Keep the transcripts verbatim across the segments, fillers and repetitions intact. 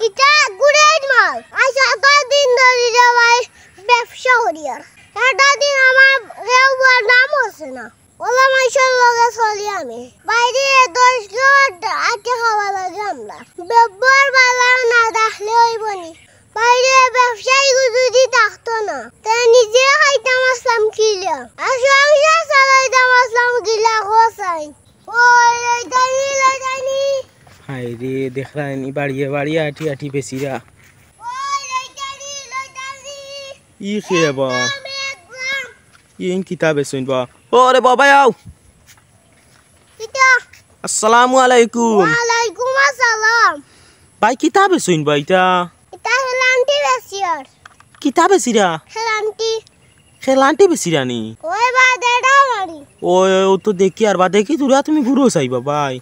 ইটা গুড়ের মাল। আজ অত দিন ধরি রে ভাই ব্যবসা করি আর। এটা দিন আমার কেউ বদনাম হচ্ছে না। ওলা মাইনষর লগে চলি আমি। বাইরে দশ ঘর আটে খাওয়া লাগে আমরা। ব্যবহার ভালা না দেখলে হইব নি। বাইরে ব্যবসায়ী যদি থাকতো না, তে নিজে খাইতাম আসলাম কিলা। আর সংসার চালাইতাম আসলাম কিলা, হোসাইন। ওই, লইতানি, লইতানি। হায় রে, দেখরায়নি, বাড়িয়ে বাড়িয়ে আটি আটি বেচিরা। ওই, লইতানি, লইতানি। ই খে বা? একদম, একদম। ইন কিতা বেচইন বা? ওরে বাবা, আও। কিতা? আসসালামু আলাইকুম। ওয়ালাইকুম আসসালাম। ভাই, কিতা বেচইন বা ইতা? ইতা হেলান্টি বেচিয়ার। কিতা বেচিরা? হেলান্টি। খেলান্টি বেচিরা নি? ওই বা, দেড়া বাড়ি। ওই, ওই, ও তো দেখি আর বা দেখি, তোরা তুমি ঘুরো চাইবা ভাই।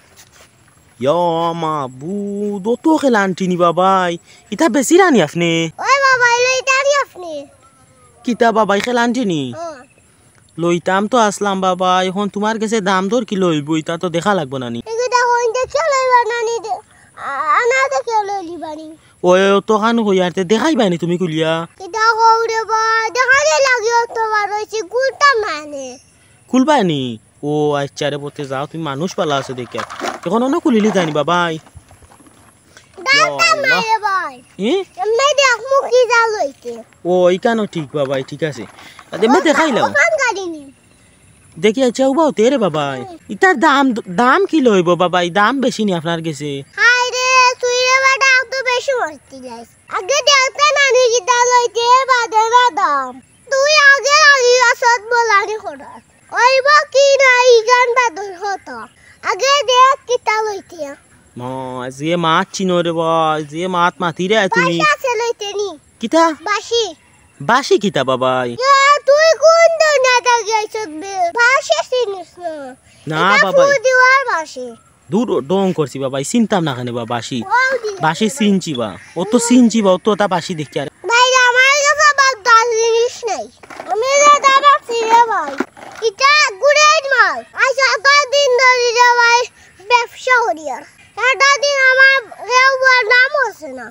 ইয়া মাবুদ, ও তো খেলান্টি নি বা ভাই। ইতা বেচিরা নি আপনে? ওই বাবা, ইলো ইতা নি আপনে? কিতা বা ভাই, খেলান্টি নি? ও। লইতাম তো আসলাম বাবা, এখন তোমার গেছে দাম দর কি লইবো, ইতা তো দেখা লাগবো না নি? এই যে দেখো, এই যে কেউ লইবা না নি দে-, আ-, আনা তো কেউ লই লিবা নি। ওই, ও তো খান কই আর তে দেখাইবা নি তুমি খুলিয়া? কিতা কও রে বা, দেখাইলে লাগে অত বার হইছে, খুলতাম না নে। খুলবা নি? ও আচ্ছা রে, বলতে যাও, তুমি মানুষ ভালা আছে দেখিয়া। এখন অনো খুলিলি জানি বাবাই। দাঁড়াও না রে ভাই। ই? এমনি দেখমু কি জাল হইছে। ও, ইখানো ঠিক বাবাই, ঠিক আছে। আর এমনি ও দেখাইলাও। ওখান গাড়ি নি। দেখি, আচ্ছা, উবাও তে রে বাবাই। হুম। ইতার দাম, দাম কি লইবো বাবাই? দাম বেশি নি আপনার গেছে? হায় রে, তুই রে বেটা, এত বেশি মারতি যাস। আগে দেখতে নানি কিতা লইতে, বাদে না দাম। তুই আগে আগে আসত বলানি করাস। ওইব কি না, ইগান বাদর হতো। আগে দেখ কিতা লইতে। মা, যে মাত চিনো রে বা, যে মাত মাতি রে তুমি। বাসি আছে লইতে নি। কিতা? বাসি। বাসি কিতা বাবাই? ইয়া, তুই কোন দুনিয়া থাকি আইছত বে? বাসি চিনিস না। না ইটা বাবাই। ফুল দিওয়ার বাসি। দূর, ঢং করছি বাবাই, চিনতাম না কেনে বা বাসি। ও দি। বাসি চিনছি বা, ও তো চিনছি বা, ও তো ওটা বাসি দেখি আর। ভাই, আমার কাছে আবার দশ জিনিস নাই। আমি যে দাবা ছিঁড়ে ভাই। ইটা গুড়ের মাল। আজ এত দিন ধরে রে ভাই ব্যবসা করি আর। এটা দিন আমার কেউ বদনাম হচ্ছে না।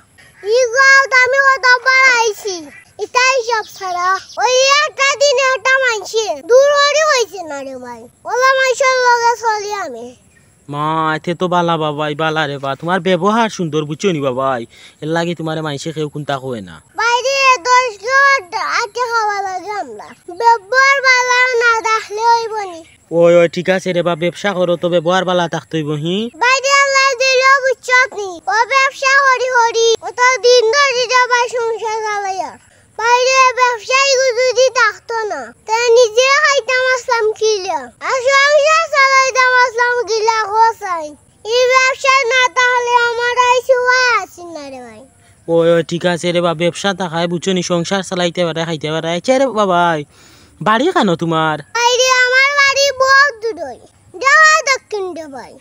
ই গাঁও আমি কতবার আইছি। ইটাই সব ছাড়া। ওই একটা দিনে একটা মাইনষে দূর ওরই হইছে না রে ভাই। ওলা মাইনষর লগে চলি আমি। মা, এতে তো বালা বাবাই, বালা রে বা। তোমার ব্যবহার সুন্দর, বুঝছো নি বাবাই? এর লাগি তোমারে মাইনষে কেউ কুন্তা কয় না। বাইরে দশ ঘর আটে খাওয়া লাগে আমরা। ব্যবহার বালা না দেখলে হইব নি। ওই, ওই, ঠিক আছে রে বা, ব্যবসা করো তো ব্যবহার বালা থাকতে হইব, হি? বাইরে আল্লাহ দিল, বুঝছত নি? ও ব্যবসা করি করি, অত দিন ধরে রে ভাই সংসার চালাইয়া। বাইরে ব্যবসায়ী যদি থাকতো না, তে নিজে খাইতাম আসলাম কিলা। আর সংসার চালাইতাম আসলাম কিলা, হোসাইন। এই ব্যবসা না থাকলে আমার এই সুবাই আসি না রে ভাই। ওই, ওই, ঠিক আছে রে বা, ব্যবসা থাকায় বুঝছো নি, সংসার চালাইতে পারে, খাইতে পারে। আচ্ছা রে বাবাই, বাড়ি কানো তোমার? বাইরে আমার বাড়ি বহুত দূর হই। ঢাকা দক্ষিণ রে ভাই।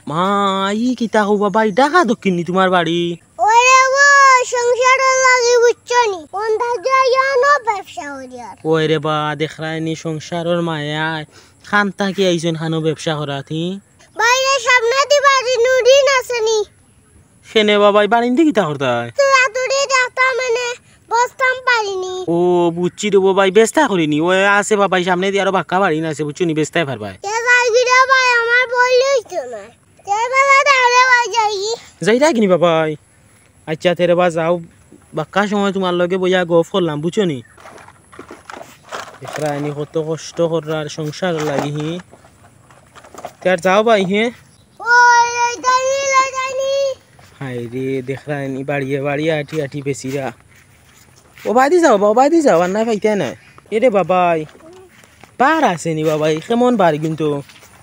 মা, ই কিতা কও বাবাই, ঢাকা দক্ষিণ নি তোমার বাড়ি? ওরে ও, সংসারর লাগি বুঝছো নি? কোন থাকি আইয়ানো ব্যবসা করি আর। ওই রে বা, দেখরায় নি সংসারর মায়ায়, খান থাকি আইছইন খানো ব্যবসা করাত, হি? বাইরে সামনে দি বাড়ি নুরিন আছে নি? সেনে বাবাই, বাড়িন দি কিতা করতায়? তুরা তুরি দেখতাম মানে বসতাম পারিনি। ও, বুঝছি রে বাবাই, বেস্তা করিনি। ও আছে বাবাই, সামনে দি আরো বাক্কা বাড়িন আছে, বুঝছো নি, বেস্তায় পারবায়। এ যাই গিরে ভাই, আমার বললি হইতো না। তে বেলা দাঁড়ে ভাই যাই। যাইরা কিনি বাবাই? আচ্ছা, তে রে বা যাও, বাক্কা সময় তোমার লগে বইয়া গফ করলাম, বুঝছো নি? দেখরায় নি কত কষ্ট কররার সংসার লাগি, হি। তে আর যাও ভাই, হে? ওই, লইতানি, লইতানি। হায় রে, দেখরায় নি বাড়িয়ে বাড়িয়ে আটি আটি বেচিরা। ও বাদি যাও বা, ও বাদি যাও, আর নাই পাইতে নাই। এ রে বাবাই, বার আছে নি বাবাই, কেমন বার কিন্তু?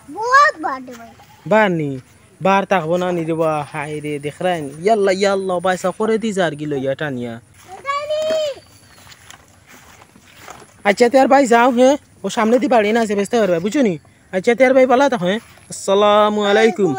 বহুত বার রে ভাই। বার নি? বার থাকবো না নি রে বা, হায় রে, দেখরায় নি। ইয়াল্লা, ইয়াল্লা, ও ভাই, সা করে দি যার গি লইয়া টানিয়া। আচ্ছা, তে আর ভাই যাও, হে, ও সামনে দি বাড়ি না আছে, বেচতে পারবে, বুঝছো নি? আচ্ছা, তে আর ভাই বালা থাকো, হে। আসসালামু আলাইকুম।